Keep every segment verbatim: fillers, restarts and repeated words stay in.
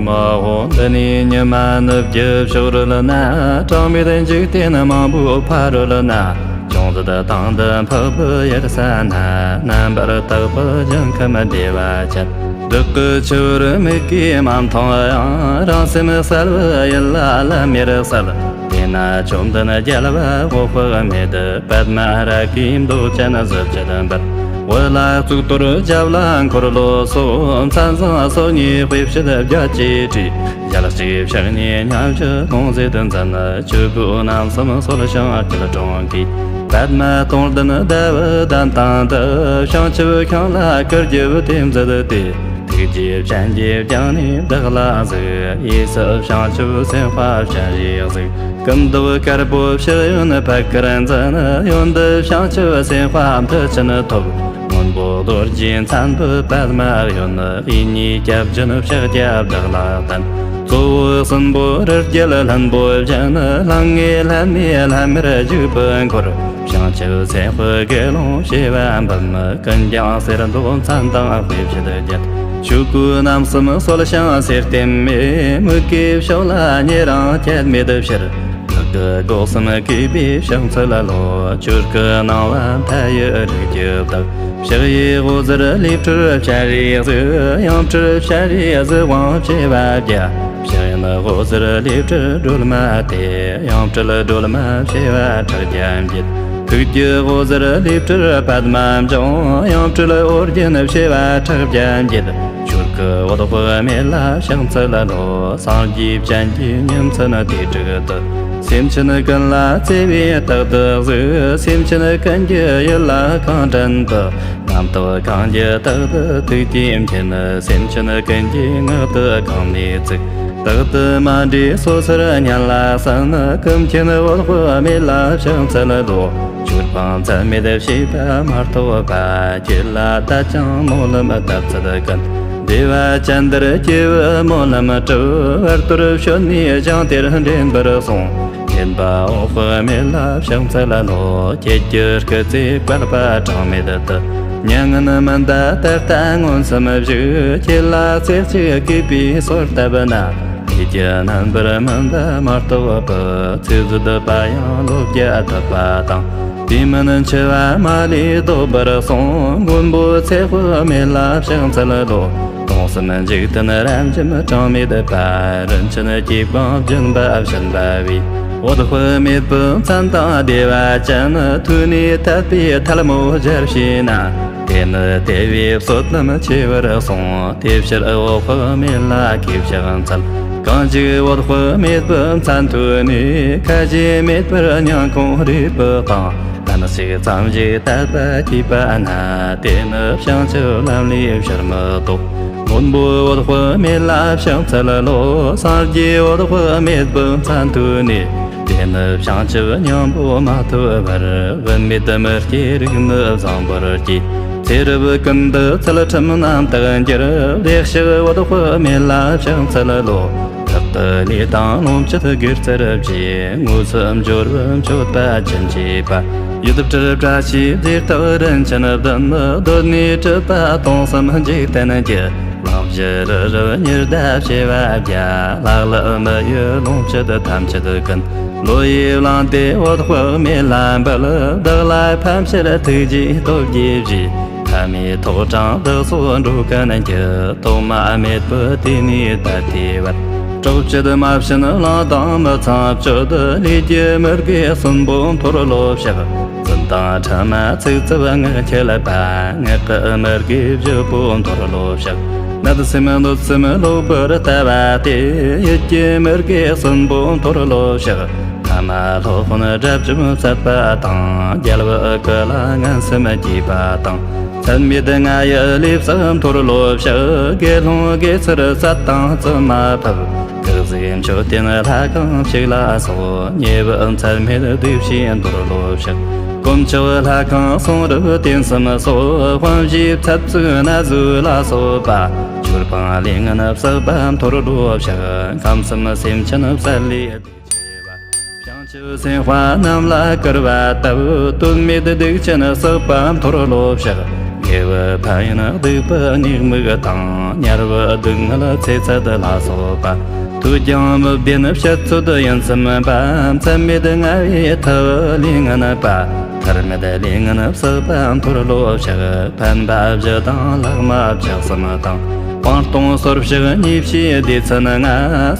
མ་འོངས་འདི་ནས་ཉི་མ་ནུབ་ཀྱི་ཕྱོགས་རོལ་ན། གྲངས་མེད་འཇིག་རྟེན་མང་པོའི་ཕ་རོལ་ན། ཅུང་ཟད་དྭངས་ལྡན་འཕགས་པའི་ཡུལ་ས་ན། རྣམ་པར་དག་པའི་ཞིང་ཁམས་བདེ་བ་ཅན། བདག་གི་ཆུ་བུར་མིག་གིས་མ་མཐོང་ཡང་། རང་སེམས་གསལ་བའི་ཡུལ་ལ་ལམ་མེར་གསལ། དེ་ན་བཅོམ་ལྡན་རྒྱལ་བ་འོད་དཔག་མེད། པདྨ་རཱ་གའི་མདོག་ཅན་གཟི་བརྗིད་འབར། འོད་ལ་གཙུག་ཏོར་རྒྱབ་ལ་འཁོར་ལོ་སོགས། མཚན་བཟང་སོ་གཉིས་དཔེ་བྱད་བརྒྱད་ཀྱིས་བྲིས། ཞལ་གཅིག་ཕྱག་གཉིས་མཉམ་བཞུགས་ལྷུང་བཟེད་འཛིན། ཆོས་གོས་རྣམ་གསུམ་གསོལ་ཞིང་སྐྱིལ་ཀྲུང་གིས། པདྨ་སྟོང་ལྡན་ཟླ་བའི་གདན་སྟེང་དུ། བྱང་ཆུབ་ཤིང་ལ་གུར་གྱི་སྟེང་མཛད་དེ། ཐུགས་རྗེའི་སྤྱན་གྱིས་བརྐྱངས་ནས་བདག་ལ་གཟིགས། གཡས་སུ་བྱང་ཆུབ་སེམས་དཔའ་སྤྱན་རས་གཟིགས། སྐུ་མདོག་དཀར་པོ་ཕྱག་གཡོན་པད་དཀར་འཛིན། གཡོན་དུ་བྱང་ཆུབ་སེམས་དཔའ་མཐུ་ཆེན་ཐོབ། སྔོན་པོ་རྡོ་རྗེའི་མཚན་དུ་པདྨ་གཡོན། གཡས་གཉིས་སྐྱབས་སྦྱིན་ཕྱག་རྒྱ་བདག་ལ་བསྟན། གཙོ་བོ་གསུམ་པོ་རི་རྒྱལ་ལྷུན་པོ་བཞིན། ལྷང་ངེ་ལྷམ་མེ་ལྷམ་མེར་བཞུགས་པའི་འཁོར། བྱང་ཆུབ་སེམས་དཔའི་དགེ་སློང་བྱེ་བ་འབུམ། ཀུན་ཀྱང་གསེར་མདོག་མཚན་དང་དཔེ་བྱད་བརྒྱད། ཆོས་གོས་རྣམ་གསུམ་གསོལ་ཞིང་གསེར་ལྟེམ་མེ། མིག་གི་ཕྱོགས་ལ་ཉེ་རིང་ཁྱད་མེད་ཕྱིར། བདག་གི་སྒོ་གསུམ་གུས་པས་ཕྱག་འཚལ་ལོ། ཆོས་སྐུ་སྣང་བ་མཐའ་ཡས་རིགས་ཀྱི་བདག། ཕྱག་གཡས་འོད་ཟེར་ལས་སྤྲུལ་སྤྱན་རས་གཟིགས། གཡོན་སྤྲུལ་སྤྱན་རས་གཟིགས་དབང་བྱེ་བ་བརྒྱ། ཕྱག་གཡོན་འོད་ཟེར་ལས་སྤྲུལ་སྒྲོལ་མ་སྟེ། གཡོན་སྤྲུལ་སྒྲོལ་མ་བྱེ་བ་ཕྲག་བརྒྱ་འགྱེད། ཐུགས་ཀྱི་འོད་ཟེར་ལས་སྤྲུལ་པདྨ་འབྱུང་། གཡོན་སྤྲུལ་ཨོ་རྒྱན་བྱེ་བ་ཕྲག་བརྒྱ་འགྱེད། ཆོས་སྐུ་འོད་དཔག་མེད་ལ་ཕྱག་འཚལ་ལོ། སངས་རྒྱས་སྤྱན་གྱི་ཉིན་མཚན་དུས་དྲུག་ཏུ། སེམས་ཅན་ཀུན་ལ་བརྩེ་བས་རྟག་ཏུ་གཟིགས། སེམས་ཅན་ཀུན་གྱི་ཡིད་ལ་གང་དྲན་དུ། རྣམ་རྟོག་གང་གྱུར་རྟག་ཏུ་ཐུགས་ཀྱིས་མཁྱེན། སེམས་ཅན་ཀུན་གྱི་ངག་ཏུ་གང་ནས་ཚིག། རྟག་ཏུ་མ་འདྲེས་སོ་སོར་སྙན་ལ་གསན། ཀུན་མཁྱེན་འོད་དཔག་མེད་ལ་ཕྱག་འཚལ་ལོ། ཆོས་སྤངས་མཚམས་མེད་བྱས་པ་མ་གཏོགས་པ། ཁྱེད་ལ་དད་ཅིང་སྨོན་ལམ་བཏབ་ཚད་ཀུན། བདེ་བ་ཅན་དེར་སྐྱེ་བའི་སྨོན་ལམ་གྲུབ། བར་དོར་བྱོན་ནས་ཞིང་དེར་འདྲེན་པར་གསུངས། མཁྱེན་པ་འོད་དཔག་མེད་ལ་ཕྱག་འཚལ་ལོ། ཁྱེད་ཀྱི་སྐུ་ཚེ་བསྐལ་པ་གྲངས་མེད་དུ། མྱ་ངན་མི་འདའ་ད་ལྟ་མངོན་སུམ་བཞུགས། ཁྱེད་ལ་རྩེ་གཅིག་གུས་པས་གསོལ་བཏབ་ན། ཁྱེད་ཀྱི་རྣམ་པར་སྨིན་པ་མ་གཏོགས་པའི། ཚེ་ཟད་པ་ཡང་ལོ་བརྒྱ་ཐུབ་པ་དང་། དུས་མིན་འཆི་བ་མ་ལུས་ལྡོག་པར་གསུངས། མགོན་པོ་ཚེ་དཔག་མེད་ལ་ཕྱག་འཚལ་ལོ། སྟོང་གསུམ་འཇིག་རྟེན་རབ་འབྱམས་གྲངས་མེད་པ། རིན་ཆེན་སྐྱེས་བུ་འབྱིན་པ་བྱིན་པ་བས། འོད་དཔག་མེད་པའི་མཚན་དང་བདེ་བ་ཅན། ཐོས་ནས་དད་པས་ཐལ་མོ་སྦྱར་བྱས་ན། དེ་ནི་དེ་བས་བསོད་ནམས་ཆེ་བར་གསུངས། དེ་ཕྱིར་འོད་དཔག་མེད་ལ་གུས་ཕྱག་འཚལ། གང་ཞིག་འོད་དཔག་མེད་པའི་མཚན་ཐོས་ནས། ཁ་ཞེ་མེད་པར་སྙིང་ཁོང་རུས་པའི་གཏིང་། གཏན་ཞིག་ཙམ་ཞིག་དད་པ་སྐྱེས་པ་ན། དེ་ནི་བྱང་ཆུབ་ལམ་ལས་ཕྱིར་མི་ལྡོག། མགོན་པོ་འོད་དཔག་མེད་ལ་ཕྱག་འཚལ་ལོ། སངས་རྒྱས་འོད་དཔག་མེད་པའི་མཚན་ཐོས་ནས། དེ་ནི་བྱང་ཆུབ་སྙིང་པོ་མ་ཐོབ་བར། བུད་མེད་མི་སྐྱེ་རིགས་ནི་བཟང་པོར་སྐྱེ། ཚེ་རབས་ཀུན་ཏུ་ཚུལ་ཁྲིམས་རྣམ་དག་འགྱུར། བདེ་གཤེགས་འོད་དཔག་མེད་ལ་ཕྱག་འཚལ་ལོ། བདག་ཏུ་ལས་དང་ལོངས་སྤྱོད་དགེ་རྩར་བཅས། དངོས་སུ་འབྱོར་བའི་མཆོད་པ་ཅི་མཆིས་པ། ཡིད་སྤྲུལ་བཀྲ་ཤིས་རྫས་རྟགས་རིན་ཆེན་བདུན། གདོད་ནས་གྲུབ་པ་སྟོང་གསུམ་འཇིག་རྟེན་གྱི། གླིང་བཞི་རི་རབ་ཉི་ཟླ་བྱེ་བ་བརྒྱ། ལྷ་ཀླུ་མི་ཡི་ལོངས་སྤྱོད་ཐམས་ཅད་ཀུན། བློ་ཡིས་བླངས་ཏེ་འོད་དཔག་མེད་ལ་འབུལ། བདག་ལ་ཕན་ཕྱིར་ཐུགས་རྗེས་སྟོབས་ཀྱིས་བཞེས། ཕ་མའི་ཐོག་དྲངས་བདག་སོགས་འགྲོ་ཀུན་གྱི། ཐོག་མ་མེད་པའི་དུས་ནས་ད་ལྟའི་བར། གྲོགས་བྱེད་མ་བྱིན་བླངས་དང་མི་ཚངས་སྤྱོད། ལས་ཀྱི་མི་དགེ་གསུམ་པོ་མཐོལ་ལོ་བཤགས། རྫུན་དང་ཕྲ་མ་ཚིག་རྩུབ་ངག་འཁྱལ་པ། ངག་གི་མི་དགེ་བཞི་པོ་མཐོལ་ལོ་བཤགས། བརྣབ་སེམས་གནོད་སེམས་ལོག་པར་ལྟ་བ་སྟེ། ཡིད་ཀྱི་མི་དགེ་གསུམ་པོ་མཐོལ་ལོ་བཤགས། ཕ་མ་སློབ་དཔོན་དགྲ་བཅོམ་བསད་པ་དང་། རྒྱལ་བུ་སྐུ་ལ་ངན་སེམས་བསྐྱེད་པ་དང་། ཚད་མེད་ལྔ་ཡི་ལས་བསགས་མཐོལ་ལོ་བཤགས། དགེ་སློང་དགེ་ཚུལ་བསད་དང་བཙུན་མ་ཕབ། སྐུ་གཟུགས་མཆོད་རྟེན་ལྷ་ཁང་བཤིག་ལ་སོགས། ཉེ་བའི་ཚད་མེད་སྡིག་བྱས་མཐོལ་ལོ་བཤགས། དཀོན་མཆོག་ལྷ་ཁང་གསུང་རབ་རྟེན་གསུམ་སོགས། དཔང་བཞིའི་ཚབ་བཙུགས་ན་ཟུག་ལ་སོགས་པ། ཆོས་སྤངས་ལས་ངན་བསགས་པ་མཐོལ་ལོ་བཤགས། ཁམས་གསུམ་སེམས་ཅན་བསད་ལས་བྱེད་པ། བྱང་ཆུབ་སེམས་དཔའ་རྣམས་ལ་བསྐུར་བ་བཏབ། དོན་མེད་སྡིག་ཅན་བསགས་པ་མཐོལ་ལོ་བཤགས། དགེ་བའི་ཕན་ཡོན་སྡིག་པའི་ཉེས་དམིགས་དང་། དམྱལ་བའི་སྡུག་བསྔལ་ཚེ་ཚད་ལ་སོགས་པ། ཐོས་ཀྱང་མི་བདེན་བཤད་ཚོད་ཡིན་སེམས་པ། མཚམས་མེད་ལྔ་བའི་ཐུབ་པའི་ལས་ངན་པ། ཐར་མེད་ལས་ངན་བསགས་པ་མཐོལ་ལོ་བཤགས། ཕན་པ་བཞི་དང་ལྷག་མ་བཅུ་གསུམ་དང་། སྤང་ལྟུང་སོར་བཤགས་ཉེས་བྱས་སྡེ་ཚན་ལྔ།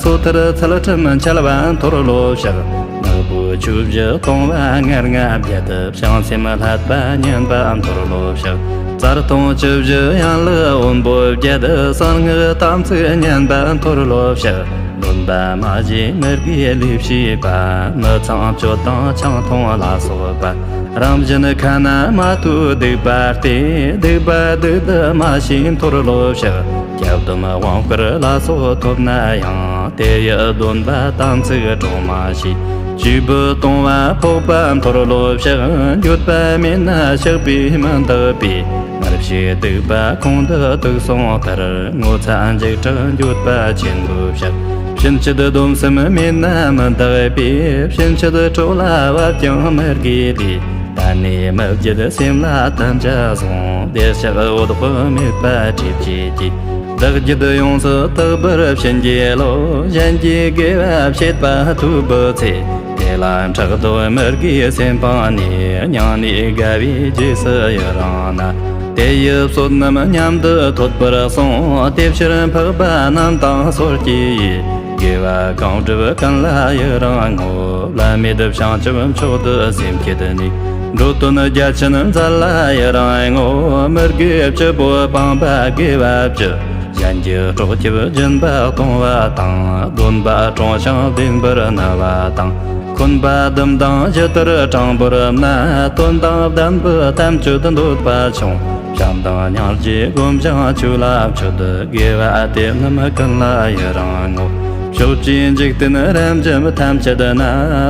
སོ་ཐར་ཚུལ་ཁྲིམས་འཆལ་བ་མཐོལ་ལོ་བཤགས། ནག་པོའི་ཆོས་བཞི་ལྟུང་བ་ལྔ་ལྔ་བརྒྱད། བྱང་སེམས་བསླད་པ་ཉམས་པ་མཐོལ་ལོ་བཤགས། རྩ་ལྟུང་བཅུ་བཞི་ཡན་ལག་དབོན་པོ་བརྒྱད། གསང་སྔགས་དམ་ཚིག་ཉམས་པ་མཐོལ་ལོ་བཤགས། སྡོམ་པ་མ་བྱས་མི་དགེ་ལས་བྱས་པ། མི་ཚངས་སྤྱོད་དང་ཆང་འཐུང་ལ་སོགས་པ། རང་བཞིན་ཁ་ན་མ་ཐོའི་སྡིག་པ་སྟེ། སྡིག་པ་སྡིག་ཏུ་མ་ཤེས་མཐོལ་ལོ་བཤགས། སྐྱབས་སྡོམ་དབང་བསྐུར་ལ་སོགས་ཐོབ་ན་ཡང་། དེ་ཡི་སྡོམ་པ་དམ་ཚིག་གྲོགས་མ་བྱས། བཅས་པའི་ལྟུང་བ་ཕོག་པ་མཐོལ་ལོ་བཤགས། འགྱོད་པ་མེད་ན་བཤགས་པས་མི་འདག་པས། སྔར་བྱས་སྡིག་པ་གོང་དུ་དུག་གསུམ་ལྟར། ངོ་ཚ་འཇིགས་སྐྲག་འགྱོད་པ་ཆེན་པོས་བཤགས། ཕྱིན་ཆད་སྡོམ་སེམས་མེད་ན་མི་འདག་པས། ཕྱིན་ཆད་གྲོགས་ལ་བབ་ཀྱང་མི་དགེ་ལས། ད་ནས་མི་བརྗེད་སེམས་ལ་དམ་བཅའ་བཟུང་། བདེ་གཤེགས་འོད་དཔག་མེད་པ་ཁྲིད་བྱེད་ཀྱི། བདག་རྒྱུད་ཡོངས་སུ་དག་པར་བྱིན་གྱིས་རློབས། གཞན་གྱི་དགེ་བ་བྱེད་པ་ཐོས་པའི་ཚེ། དེ་ལ་ཕྲག་དོག་མི་དགེའི་སེམས་སྤངས་ནས། མྱ་ངན་ལས་དགའ་བའི་རྗེས་སུ་ཡི་རང་ན། དེ་ཡི་བསོད་ནམས་མཉམ་དུ་ཐོབ་པར་གསུངས། དེ་ཕྱིར་འཕགས་པ་རྣམས་དང་སོར་གྱིས་ཡི། དགེ་བ་གང་བསྒྲུབས་ཀུན་ལ་ཡི་རང་ངོ་། བླ་མེད་བྱང་ཆུབ་མཆོག་ཏུ་སེམས་བསྐྱེད་ནས། འགྲོ་དོན་རྒྱ་ཆེན་མཛད་ལ་ཡི་རང་ངོ་། མི་དགེ་བཅུ་པོ་སྤངས་པ་དགེ་བ་བཅུ། གཞན་གྱི་སྲོག་སྐྱབས་སྦྱིན་པ་གཏོང་བ་དང་། སྡོམ་པ་དྲང་ཞིང་བདེན་པར་གནས་པ་དང་། འཁོན་པ་བསྡུམས་དང་ཇི་ལྟར་དྲང་པོར་གནས། དོན་དང་ལྡན་པའི་དམ་ཆོས་འདོད་པ་ཆུང་། བྱམས་དང་སྙིང་རྗེ་སྒོམ་ཞིང་ཆོས་ལ་སྤྱོད། དགེ་བ་དེ་རྣམས་ཀུན་ལ་ཡི་རང་ངོ་། ཕྱོགས་བཅུའི་འཇིག་རྟེན་རབ་འབྱམས་ཐམས་ཅད་ན།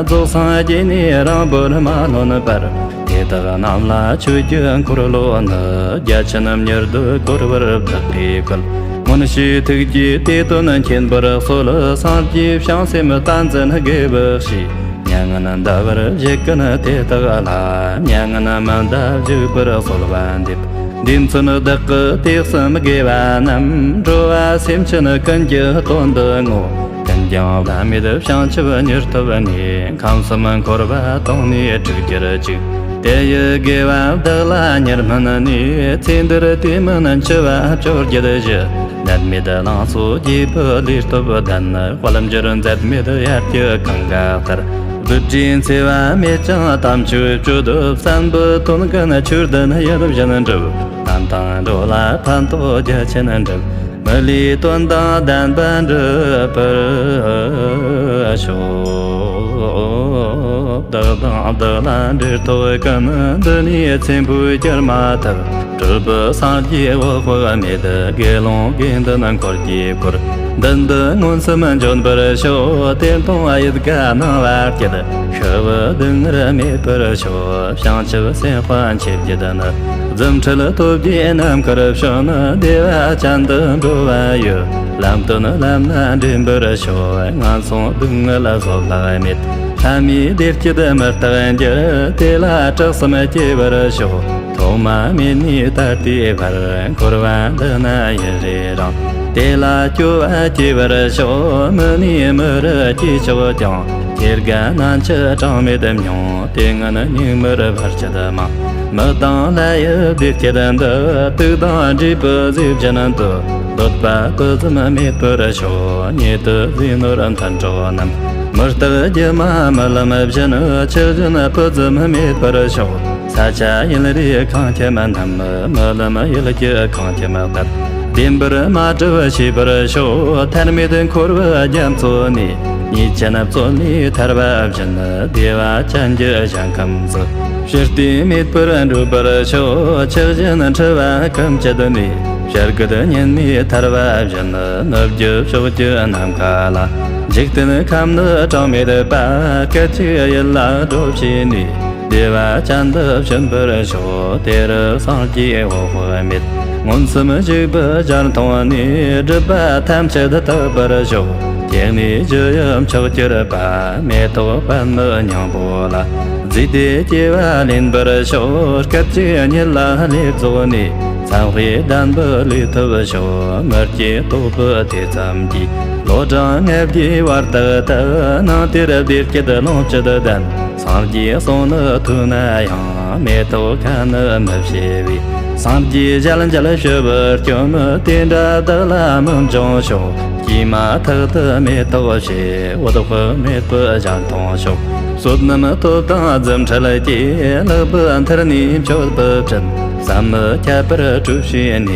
རྫོགས་སངས་རྒྱས་ནས་རིང་པོར་མ་ལོན་པར། དེ་དག་རྣམས་ལ་ཆོས་ཀྱི་འཁོར་ལོ་ནི། རྒྱ་ཆེན་མྱུར་དུ་བསྐོར་བར་བདག་གིས་བསྐུལ། མངོན་ཤེས་ཐུགས་ཀྱིས་དེ་དོན་མཁྱེན་པར་གསོལ། སངས་རྒྱས་བྱང་སེམས་བསྟན་འཛིན་དགེ་བའི་བཤེས། མྱ་ངན་འདའ་བར་བཞེད་ཀུན་དེ་དག་ལ། མྱ་ངན་མི་འདའ་བཞུགས་པར་གསོལ་བ་འདེབས། འདི་མཚོན་བདག་གི་དུས་གསུམ་དགེ་བ་རྣམས། འགྲོ་བ་སེམས་ཅན་ཀུན་གྱི་དོན་དུ་བསྔོ། ཀུན་ཀྱང་བླ་མེད་བྱང་ཆུབ་མྱུར་ཐོབ་ནས། ཁམས་གསུམ་འཁོར་བ་དང་ནི་འཁྲུགས་གྱུར་ཅིག། དེ་ཡི་དགེ་བ་བདག་ལ་མྱུར་སྨིན་ནས། ཚེ་འདིར་དུས་མིན་འཆི་བ་བཅོ་བརྒྱད་བཞི། ནད་མེད་ལང་ཚོ་རྒྱས་པའི་ལུས་སྟོབས་ལྡན། དཔལ་འབྱོར་འཛད་མེད་དབྱར་གྱི་གངྒཱ་ལྟར། བདུད་དགྲའི་འཚེ་བ་མེད་ཅིང་དམ་ཆོས་སྤྱོད། བསམ་པའི་དོན་ཀུན་ཆོས་ལྡན་ཡིད་བཞིན་འགྲུབ། རྣམས་དང་འགྲོ་ལ་ཕན་ཐོགས་རྒྱ་ཆེན་འགྲུབ། མི་ལུས་དོན་དང་ལྡན་པ་འགྲུབ་པར་ཤོག། བདག་དང་བདག་ལ་འབྲེལ་ཐོགས་ཀུན། འདི་ནས་ཚེ་འཕོས་གྱུར་མ་ཐག། སྤྲུལ་པའི་སངས་རྒྱས་འོད་དཔག་མེད། དགེ་སློང་དགེ་འདུན་འཁོར་གྱིས་བསྐོར། མདུན་དུ་མངོན་སུམ་འབྱོན་པར་ཤོག། དེ་མཐོང་ཡིད་དགའ་སྣང་བ་སྐྱིད། ཤི་བའི་སྡུག་བསྔལ་མེད་པར་ཤོག། བྱང་ཆུབ་སེམས་དཔའ་མཆེད་བརྒྱད་ནི། རྫུ་འཕྲུལ་སྟོབས་ཀྱིས་ནམ་མཁར་བྱོན། བདེ་བ་ཅན་དུ་འགྲོ་བ་ཡི། ལམ་སྟོན་ལམ་སྣ་འདྲེན་པར་ཤོག། ངན་སོང་སྡུག་བསྔལ་བཟོད་གླགས་མེད། ལྷ་མིའི་བདེ་སྐྱིད་མི་རྟག་འགྱུར། དེ་ལ་སྐྲག་སེམས་སྐྱེ་བར་ཤོག། ཐོག་མ་མེད་ནས་ད་ལྟའི་བར། འཁོར་བ་འདི་ན་ཡུན་རིང་རིང་། དེ་ལ་སྐྱོ་བ་སྐྱེ་བར་ཤོག། མི་ནས་མི་རུ་སྐྱེས་ཆོག་ཀྱང་། སྐྱེ་རྒ་ན་འཆི་གྲངས་མེད་མྱོང་། དེ་སྔོན་སྙིགས་མར་བར་ཆད་མང་། མི་དང་ལྷ་ཡི་བདེ་སྐྱིད་འདི། དུག་དང་འདྲེས་པའི་ཟས་བཞིན་དུ། འདོད་པ་སྤུ་ཙམ་མེད་པར་ཤོག། ཉེ་དུ་ཟས་ནོར་མཐུན་གྲོགས་རྣམས། མི་རྟག་སྒྱུ་མ་རྨི་ལམ་བཞིན། ཆགས་ཞེན་སྤུ་ཙམ་མེད་པར་ཤོག། ས་ཆ་ཡུལ་རིས་ཁང་ཁྱིམ་རྣམས། རྨི་ལམ་ཡུལ་གྱི་ཁང་ཁྱིམ་ལྟར། བདེན་པར་མ་གྲུབ་ཤེས་པར་ཤོག། ཐར་མེད་འཁོར་བའི་རྒྱ་མཚོ་ནས། ཉེས་ཅན་བཙོན་ལས་ཐར་བ་བཞིན། བདེ་བ་ཅན་གྱི་ཞིང་ཁམས་སུ། ཕྱིར་ལྟས་མེད་པར་འགྲོ་བར་ཤོག། ཆགས་ཞེན་འཁྲི་བ་ཀུན་བཅད་ནས། བྱ་རྒོད་སྙེད་ནས་ཐར་བ་བཞིན། ནུབ་ཀྱི་ཕྱོགས་ཀྱི་ནམ་མཁའ་ལ། འཇིག་རྟེན་ཁམས་ནི་གྲངས་མེད་པ། སྐད་ཅིག་ཡིད་ལ་སྒྲོལ་བྱས་ནས། བདེ་བ་ཅན་དུ་བྱོན་པར་ཤོག། དེ་རུ་སངས་རྒྱས་འོད་དཔག་མེད། མངོན་སུམ་བཞུགས་པའི་ཞལ་མཐོང་ནས། སྒྲིབ་པ་ཐམས་ཅད་དག་པར་ཤོག། སྐྱེ་གནས་བཞི་ཡི་མཆོག་གྱུར་པ། མེ་ཏོག་པདྨའི་སྙིང་པོ་ལ། རྫུས་ཏེ་སྐྱེ་བ་ལེན་པར་ཤོག། སྐད་ཅིག་ཉིད་ལ་ལྷས་རྫོགས་ནས། མཚན་དཔེ་ལྡན་པའི་ལུས་ཐོབ་ཤོག་མི་སྐྱེ་དོགས་པའི་དེ་ཙམ་གྱིས། ལོ་གྲངས་ལྔ་བརྒྱའི་བར་དུ་དུ། སྣང་གཏེར་བདེ་སྐྱིད་ལོངས་སྤྱོད་ལྡན། སངས་རྒྱས་གསུང་ནི་ཐོས་ན་ཡང་། མེ་ཏོག་ཁ་ནི་མི་བྱེ་བའི། སངས་རྒྱས་ཞལ་མཇལ་ཞུ་བར་སྐྱོམ། དེ་འདྲ་བདག་ལ་སྨོན་འབྱུང་ཤོག་སྐྱེས་མ་ཐག་ཏུ་མེ་ཏོག་བྱེ། འོད་དཔག་མེད་པའི་ཞལ་མཐོང་ཤོག་བསོད་ནམས་སྟོབས་དང་རྫུ་འཕྲུལ་གྱིས། ལེགས་པའི་མཐུར་ནས་མཆོད་པ་བྱིན། བསམ་མི་ཁྱབ་པར་སྤྲོ་བྱས་ནས།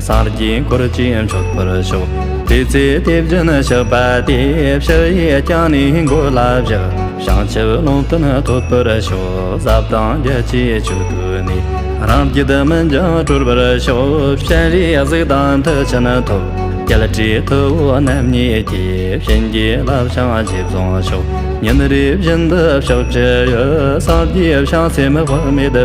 སངས་རྒྱས་འཁོར་བཅས་མཆོད་པར་ཤོག་དེ་ཚེ་དེ་བཞིན་གཤེགས་པ་དེས། ཕྱག་གཡས་བརྐྱང་ནས་མགོ་ལ་བཞག་བྱང་ཆུབ་ལུང་བསྟན་ཐོབ་པར་ཤོག་ཟབ་དང་རྒྱ་ཆེའི་ཆོས་ཐོས་ནས། རང་རྒྱུད་སྨིན་ཅིང་གྲོལ་བར་ཤོག་སྤྱན་རས་གཟིགས་དང་མཐུ་ཆེན་ཐོབ། རྒྱལ་སྲས་ཐུ་བོ་རྣམ་གཉིས་ཀྱིས། བྱིན་གྱིས་བརླབས་ཤིང་རྗེས་བཟུང་ཤོག་ཉིན་རེ་བཞིན་དུ་ཕྱག་བཅུ་ཡི། སངས་རྒྱས་བྱང་སེམས་དཔག་མེད་པ།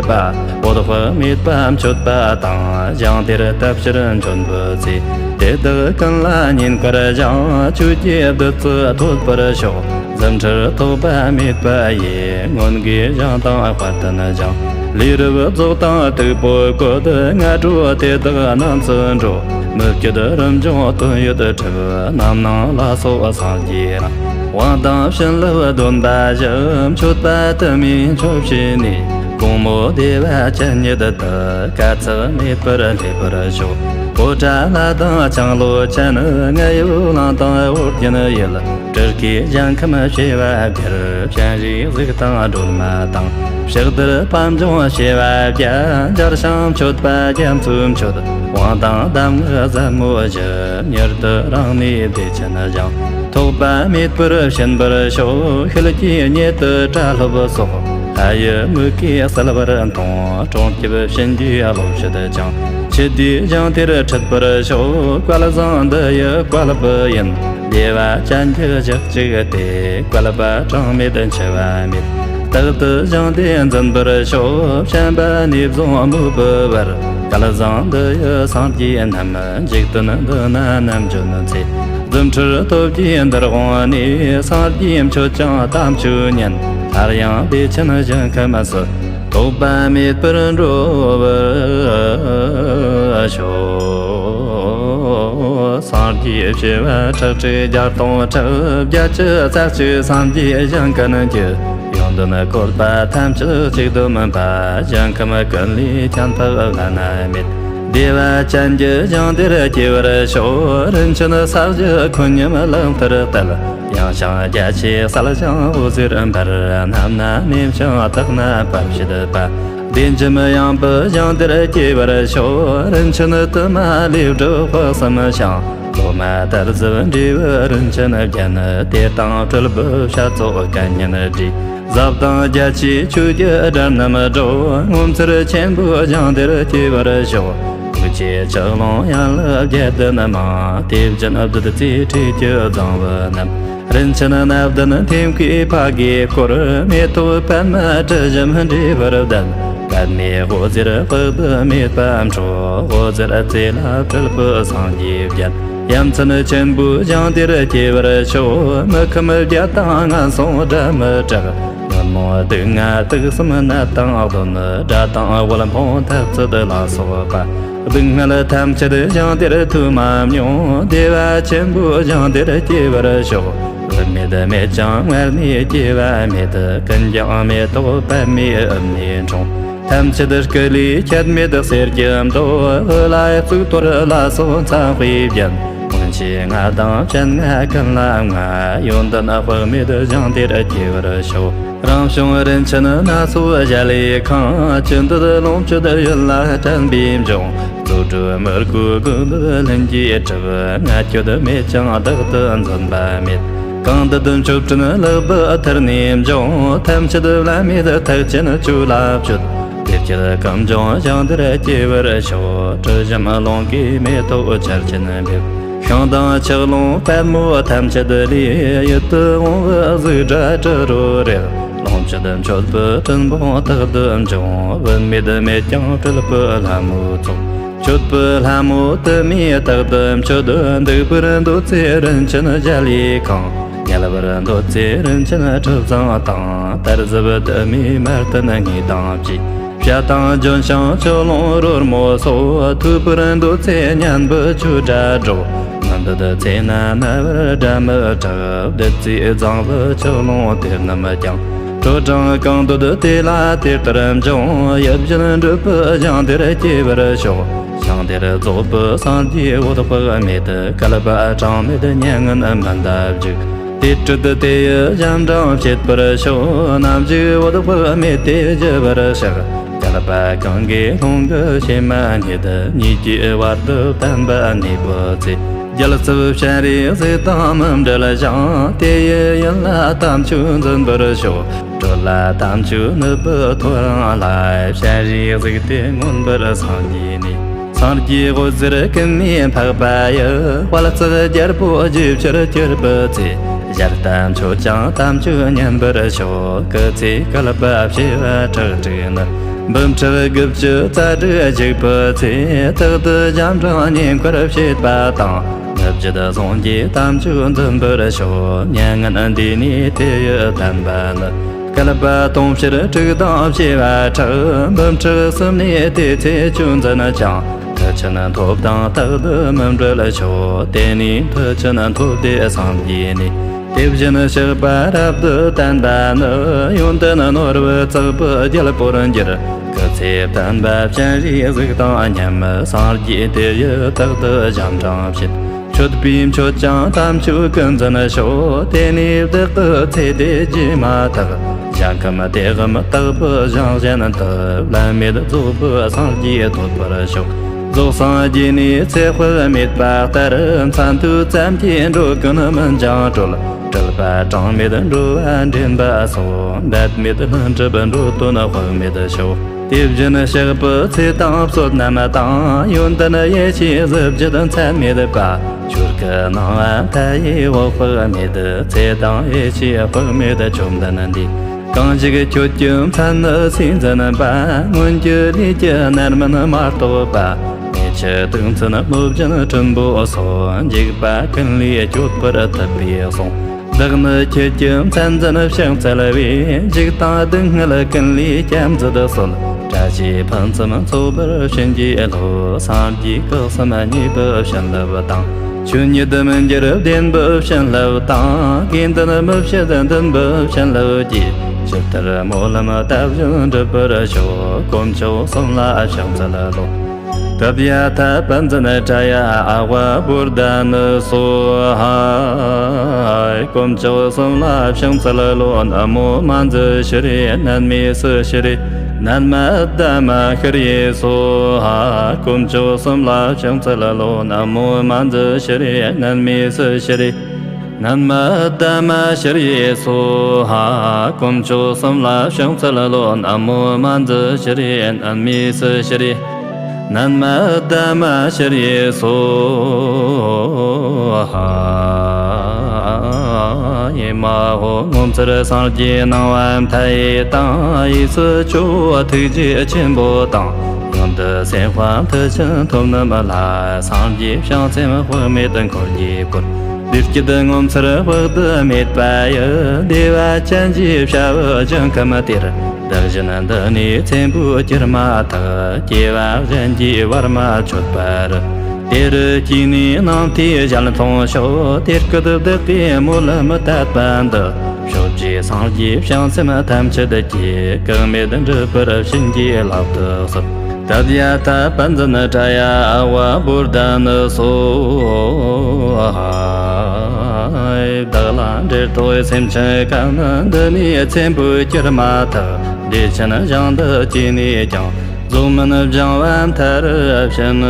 འོད་དཔག་མེད་པ་མཆོད་པ་དང་། ཞིང་དེར་བལྟ་ཕྱིར་འབྱོན་པའི་ཚེ། དེ་དག་ཀུན་ལ་བསྙེན་བཀུར་ཞིང་། ཆོས་ཀྱི་བདུད་རྩི་ཐོབ་པར་ཤོག་རྫུ་འཕྲུལ་ཐོགས་པ་མེད་པ་ཡི། མངོན་དགའི་ཞིང་དང་དཔལ་ལྡན་ཞིང་། ལས་རབ་རྫོགས་དང་སྟུག་པོ་བཀོད། སྔ་དྲོ་དེ་དག་རྣམས་སུ་འགྲོ། མི་བསྐྱོད་རིན་འབྱུང་དོན་ཡོད་གྲུབ། རྣམ་སྣང་ལ་སོགས་སངས་རྒྱས་རྣམས། དབང་དང་བྱིན་རླབས་སྡོམ་པ་བཞི། མཆོད་པ་དུ་མས་མཆོད་བྱས་ནས། དགོང་མོ་བདེ་བ་ཅན་ཉིད་དུ། དཀའ་ཚེགས་མེད་པར་སླེབས་པར་ཤོག་གཽ་ཌ་ལ་དང་ལྕང་ལོ་ཅན། རྔ་ཡབ་གླིང་དང་ཨོ་རྒྱན་ཡུལ། སྤྲུལ་སྐུའི་ཞིང་ཁམས་བྱེ་བ་བརྒྱར། སྤྱན་རས་གཟིགས་དང་སྒྲོལ་མ་དང་། ཕྱག་རྡོར་པད་འབྱུང་བྱེ་བ་བརྒྱ། མཇལ་ཞིང་མཆོད་པ་རྒྱ་མཚོས་མཆོད། དབང་དང་གདམས་ངག་ཟབ་མོ་བཞི། མྱུར་དུ་རང་གནས་བདེ་ཆེན་ཞིང་། ཐོགས་པ་མེད་པར་ཕྱིན་པར་ཤོག་ཤེལ་གྱི་གཉེན་དུ་གྲྭ་སློབ་སོགས། ལྷ་ཡི་མིག་གིས་གསལ་བར་མཐོང་། སྲུང་སྐྱོབ་བྱིན་གྱིས་རློབ་བྱེད་ཅིང་། འཆི་དུས་ཞིང་དེར་ཁྲིད་པར་ཤོག་བསྐལ་བཟང་འདི་ཡི་བསྐལ་པ་ཡིན། བདེ་བ་ཅན་གྱི་ཞག་གཅིག་སྟེ། བསྐལ་པ་གྲངས་མེད་འཆི་བ་མེད། རྟག་ཏུ་ཞིང་དེ་འཛིན་པར་ཤོག་བྱམས་པ་ནས་བཟུང་མོས་པའི་བར། བསྐལ་བཟང་འདི་ཡི་སངས་རྒྱས་རྣམས། འཇིག་རྟེན་འདི་ན་ནམ་བྱོན་ཚེ། རྫུ་འཕྲུལ་སྟོབས་ཀྱིས་འདིར་འོངས་ནས། སངས་རྒྱས་མཆོད་ཅིང་དམ་ཆོས་ཉན། སླར་ཡང་བདེ་ཆེན་ཞིང་ཁམས་སུ། ཐོགས་པ་མེད་པར་འགྲོ་བར་ཤོག་སངས་རྒྱས་བྱེ་བ་ཁྲག་ཁྲིག་བརྒྱ་སྟོང་ཕྲག་བརྒྱད་ཅུ་རྩ་གཅིག་སངས་རྒྱས་ཞིང་ཀུན་གྱི། ཡོན་ཏན་བཀོད་པ་ཐམས་ཅད་གཅིག་ཏུ་སྨིན་པ། ཞིང་ཁམས་ཀུན་ལས་ཁྱད་འཕགས་བླ་ན་མེད། བདེ་བ་ཅན་གྱི་ཞིང་དེར་སྐྱེ་བར་ཤོག་རིན་ཆེན་ས་གཞི་ཁོད་སྙོམས་གླིང་ལྟར་གཏད། ཡངས་ཤིང་རྒྱ་ཆེ་གསལ་ཞིང་འོད་ཟེར་འབར། གནམ་ན་ནེམ་ཞིང་དག་ན་བར་ཆད་པ། བདེ་འཇམ་ཡངས་པའི་ཞིང་དེར་སྐྱེ་བར་ཤོག་རིན་ཆེན་དུ་མ་ལས་གྲུབ་དཔག་བསམ་ཤིང་། ལོ་མ་དར་ཟབ་འབྲས་བུ་རིན་ཆེན་བརྒྱན། དེ་དང་སྤྲུལ་པའི་བྱ་ཚོགས་སྐད་སྙན་སྒྲས། ཟབ་དང་རྒྱ་ཆེའི་ཆོས་ཀྱི་སྒྲ་རྣམས་སྒྲོག་ངོ་མཚར་ཆེན་པོའི་ཞིང་དེར་སྐྱེ་བར་ཤོག་ཐུགས་རྗེའི་ཆུ་ཀླུང་ཡན་ལག་བརྒྱད་ལྡན་མ། དེ་བཞིན་བདུད་རྩིའི་ཁྲུས་ཀྱི་རྫིང་བུ་རྣམས། རིན་ཆེན་སྣ་བདུན་ཐེམ་སྐས་ཕ་གིས་བསྐོར། མེ་ཏོག་པདྨ་དྲི་ཞིམ་འབྲས་བུར་ལྡན། པདྨའི་འོད་ཟེར་དཔག་ཏུ་མེད་པ་འཕྲོ། འོད་ཟེར་རྩེ་ལ་སྤྲུལ་པའི་སངས་རྒྱས་བརྒྱན། ཡ་མཚན་ཆེན་པོའི་ཞིང་དེར་སྐྱེ་བར་ཤོག་མི་ཁོམ་བརྒྱད་དང་ངན་སོང་སྒྲ་མི་གྲགས། ཉོན་མོངས་སྡུག་བསྔལ་དུག་གསུམ་ནད་དང་གདོན། དགྲ་དང་དབུལ་ཕོངས་འཐབ་རྩོད་ལ་སོགས་པ། སྡུག་བསྔལ་ཐམས་ཅད་ཞིང་དེར་ཐོས་མ་མྱོང་། བདེ་བ་ཆེན་པོའི་ཞིང་དེར་སྐྱེ་བར་ཤོག་བུད་མེད་མེད་ཅིང་མངལ་ནས་སྐྱེ་བ་མེད། ཀུན་ཀྱང་མེ་ཏོག་པདྨའི་དབུས་ནས་འཁྲུངས། ཐམས་ཅད་སྐུ་ལུས་ཁྱད་མེད་གསེར་གྱི་མདོག་དབུ་ལ་གཙུག་ཏོར་ལ་སོགས་མཚན་དཔེས་བརྒྱན། སྔོན་ཆད་ལྔ་དང་བྱན་ལྔ་ཀུན་ལ་མངའ། ཡོན་ཏན་དཔག་མེད་ཞིང་དེར་སྐྱེ་བར་ཤོག་རང་བྱུང་རིན་ཆེན་སྣ་ཚོགས་གཞལ་ཡས་ཁང་། ཅི་འདོད་ལོངས་སྤྱོད་ཡིད་ལ་དྲན་པས་འབྱུང་། རྩོལ་སྒྲུབ་མི་དགོས་དགོས་འདོད་ལྷུན་གྱིས་གྲུབ། ང་ཁྱོད་མེད་ཀྱང་བདག་ཏུ་འཛིན་པ་མེད། གང་འདོད་མཆོད་སྤྲིན་ལེགས་པའི་མཐར་ནས་འབྱུང་། ཐམས་ཅད་བླ་མེད་ཐེག་ཆེན་ཆོས་ལ་སྤྱོད། དེ་སྐྱེས་ཀུན་འབྱུང་ཞིང་དེར་སྐྱེ་བར་ཤོག་དྲི་ཞིམ་ལོངས་ཀའི་མེ་ཏོག་ཆར་ཆེན་འབེབས། ཤིང་དང་ཆུ་ཀླུང་པདྨོ་ཐམས་ཅད་ལས། ཡིད་དུ་འོང་བའི་གཟུགས་སྒྲ་དྲི་རོ་རེག་ལོངས་སྤྱོད་མཆོད་པའི་སྤྲིན་ཕུང་དག་ཏུ་འབྱུང་། བུད་མེད་མེད་ཀྱང་སྤྲུལ་པའི་ལྷ་མོའི་ཚོགས། མཆོད་པའི་ལྷ་མོ་དུ་མས་རྟག་ཏུ་མཆོད། འདུག་པར་འདོད་ཚེ་རིན་ཆེན་གཞལ་ཡས་ཁང་། ཉལ་བར་འདོད་ཚེ་རིན་ཆེན་ཁྲི་བཟང་དང་། དར་ཟབ་དུ་མས་མལ་སྟན་སྔས་དང་བཅས། བྱ་དང་ལྗོན་ཤིང་ཆུ་ཀླུང་རོལ་མོ་སོགས། ཐོས་པར་འདོད་ཚེ་སྙན་པའི་ཆོས་སྒྲ་སྒྲོག། མི་འདོད་ཚེ་ན་རྣ་བར་སྒྲ་མི་གྲག། བདུད་རྩིའི་རྫིང་བུ་ཆུ་ཀླུང་དེ་རྣམས་ཀྱང་། དྲོ་གྲང་གང་འདོད་དེ་ལ་དེ་ལྟར་འབྱུང་། ཡིད་བཞིན་འགྲུབ་པའི་ཞིང་དེར་སྐྱེ་བར་ཤོག། ཞིང་དེར་རྫོགས་པའི་སངས་རྒྱས་འོད་དཔག་མེད། བསྐལ་པ་གྲངས་མེད་མྱ་ངན་མི་འདའ་བཞུགས། དེ་སྲིད་དེ་ཡི་ཞབས་འབྲིང་བྱེད་པར་ཤོག། ནམ་ཞིག་འོད་དཔག་མེད་དེ་བཞུ་བར་ཤོག། བསྐལ་པ་གང་གི་ཀླུང་གི་ཕྱེ་མ་སྙེད། གཉིས་ཀྱི་བར་དུ་བསྟན་པ་གནས་པའི་ཚེ། རྒྱལ་ཚབ་སྤྱན་རས་གཟིགས་དང་མི་འབྲལ་ཞིང་། དེ་ཡི་ཡུལ་ལ་དམ་ཆོས་འཛིན་པར་ཤོག། གྲོལ་ལ་དམ་ཆོས་ནུབ་པའི་ཐོ་རངས་ལ། སྤྱན་རས་གཟིགས་དེ་མངོན་པར་སངས་རྒྱས་ནས། སངས་རྒྱས་འོད་ཟེར་ཀུན་ནས་འཕགས་པ་ཡི། དཔལ་བརྩེགས་རྒྱལ་པོ་བརྗིད་ཆེར་གྱུར་པའི་ཚེ། ཞལ་ལྟ་མཆོད་ཅིང་དམ་ཆོས་ཉན་པར་ཤོག། སྐུ་ཚེ་བསྐལ་པ་བྱེ་བ་ཁྲག་ཁྲིག་ནི། འབུམ་ཕྲག་དགུ་བཅུ་རྩ་དྲུག་བཞུགས་པའི་ཚེ། རྟག་ཏུ་ཞབས་འབྲིང་བསྙེན་བཀུར་བྱེད་པ་དང་། ནུབ་བརྒྱུད་ཟུང་གིས་དམ་ཆོས་འཛིན་པར་ཤོག། མྱ་ངན་འདས་ནས་དེ་ཡི་བསྟན་པ་ནི། བསྐལ་པ་དུང་ཕྱུར་དྲུག་དང་བྱེ་བ་ཕྲག། འབུམ་ཕྲག་གསུམ་ནས་དེའི་ཚེ་ཆོས་འཛིན་ཅིང་། མཐུ་ཆེན་ཐོབ་དང་རྟག་ཏུ་མི་འབྲལ་ཤོག། དེ་ནས་མཐུ་ཆེན་ཐོབ་སྟེ་སངས་རྒྱས་ནས། དེ་བཞིན་གཤེགས་པ་རབ་ཏུ་བསྟན་པ་ནི། ཡོན་ཏན་ནོར་བུ་བརྩེགས་པའི་རྒྱལ་པོར་འགྱུར། སྐུ་ཚེ་བསྟན་པ་སྤྱན་རས་གཟིགས་དང་མཉམ། སངས་རྒྱས་དེ་ཡི་རྟག་ཏུ་ཞབས་འབྲིང་བྱེད། མཆོད་པས་མཆོད་ཅིང་དམ་ཆོས་ཀུན་འཛིན་ཤོག། དེ་ནས་བདག་གི་ཚེ་འདི་བརྗེས་མ་ཐག། ཞིང་ཁམས་དེའམ་དག་པའི་ཞིང་གཞན་དུ། བླ་མེད་རྫོགས་པའི་སངས་རྒྱས་ཐོབ་པར་ཤོག། རྫོགས་སངས་རྒྱས་ནས་ཚེ་དཔག་མེད་པ་ལྟར། མཚན་ཐོས་ཙམ་གྱིས་འགྲོ་ཀུན་མིན་ཀྱང་གྲོལ། སྤྲུལ་པ་གྲངས་མེད་འགྲོ་བ་འདྲེན་པ་སོགས། འབད་མེད་ལྷུན་གྲུབ་འགྲོ་དོན་དཔག་མེད་ཤོག། དེ་བཞིན་གཤེགས་པའི་ཚེ་དང་བསོད་ནམས་དང་། ཡོན་ཏན་ཡེ་ཤེས་གཟི་བརྗིད་མཚམས་མེད་པ། ཆོས་སྐུ་སྣང་བ་མཐའ་ཡས་འོད་དཔག་མེད། ཚེ་དང་ཡེ་ཤེས་དཔག་མེད་བཅོམ་ལྡན་འདས། གང་ཞིག་ཁྱོད་ཀྱི་མཚན་ནི་སུས་འཛིན་པ། སྔོན་གྱི་ལས་ཀྱི་རྣམ་སྨིན་མ་གཏོགས་པ། མེ་ཆུ་དུག་མཚོན་གནོད་སྦྱིན་སྲིན་པོ་སོགས། འཇིགས་པ་ཀུན་ལས་སྐྱོབ་པར་ཐུབ་པས་གསུངས། བདག་ནི་ཁྱེད་ཀྱི་མཚན་འཛིན་ཕྱག་འཚལ་བས། འཇིགས་དང་སྡུག་བསྔལ་ཀུན་ལས་བསྐྱབ་མཛད་གསོལ། བཀྲ་ཤིས་ཕུན་སུམ་ཚོགས་པར་བྱིན་གྱིས་རློབས། སངས་རྒྱས་སྐུ་གསུམ་མཉེས་པའི་བྱིན་རླབས་དང་། ཆོས་ཉིད་མི་འགྱུར་བདེན་པའི་བྱིན་རླབས་དང་། དགེ་འདུན་མི་ཕྱེད་འདུན་པའི་བྱིན་རླབས་ཀྱིས། ཇི་ལྟར་སྨོན་ལམ་བཏབ་བཞིན་འགྲུབ་པར་ཤོག། དཀོན་མཆོག་གསུམ་ལ་ཕྱག་འཚལ་ལོ། ཏདྱ་ཐཱ། པཉྩནྡྲི་ཡ་ཨ་ཝ་བོ་དྷ་ནི་སྭཱ་ཧཱ། དཀོན་མཆོག་གསུམ་ལ་ཕྱག་འཚལ་ལོ། ན་མོ་མཉྫུ་ཤྲཱི། ནན་མེ་སུ་ཤྲཱི། ནན་མ་དྷ་མ་ཤྲཱི་སྭཱ་ཧཱ། དཀོན་མཆོག་གསུམ་ལ་ཕྱག་འཚལ་ལོ། ན་མོ་མཉྫུ་ཤྲཱི། ནན་མེ་སུ་ཤྲཱི། ནན་མ་དྷ་མ་ཤྲཱི་སྭཱ་ཧཱ། དཀོན་མཆོག་གསུམ་ལ་ཕྱག་འཚལ་ལོ། ན་མོ་མཉྫུ་ཤྲཱི། ནན་མེ་སུ་ཤྲཱི། ནན་མ་དྷ་མ་ཤྲཱི་སྭཱ་ཧཱ། ཨེ་མ་ཧོ། ངོ་མཚར་སངས་རྒྱས་སྣང་བ་མཐའ་ཡས་དང་། གཡས་སུ་ཇོ་བོ་ཐུགས་རྗེ་ཆེན་པོ་དང་། གཡོན་དུ་སེམས་དཔའ་མཐུ་ཆེན་ཐོབ་རྣམས་ལ། སངས་རྒྱས་བྱང་སེམས་དཔག་མེད་འཁོར་གྱིས་བསྐོར། བདེ་སྐྱིད་ངོ་མཚར་དཔག་ཏུ་མེད་པ་ཡི། བདེ་བ་ཅན་གྱི་བྱ་བའི་ཞིང་ཁམས་དེར། བདག་གཞན་འདི་ནས་ཚེ་འཕོས་གྱུར་མ་ཐག། སྐྱེ་བ་གཞན་གྱིས་བར་མ་ཆོད་པར། དེ་རུ་སྐྱེས་ནས་སྣང་མཐའི་ཞལ་མཐོང་ཤོག། དེ་སྐད་བདག་གིས་སྨོན་ལམ་བཏབ་པ་འདི། ཕྱོགས་བཅུའི་སངས་རྒྱས་བྱང་སེམས་ཐམས་ཅད་ཀྱིས། གེགས་མེད་འགྲུབ་པར་བྱིན་གྱིས་བརླབ་ཏུ་གསོལ། ཏདྱ་ཐཱ། པཉྩནྡྲི་ཡ་ཨ་ཝ་བོ་དྷ་ནི་སྭཱ་ཧཱ། བདག་ལ་འབྲེལ་ཐོགས་སེམས་ཅན་གང་། འདི་ནས་ཚེ་འཕོས་གྱུར་མ་ཐག། བདེ་ཆེན་ཞིང་དུ་སྐྱེས་ནས་ཀྱང་། རྫོགས་སྨིན་སྦྱང་བ་མཐར་ཕྱིན།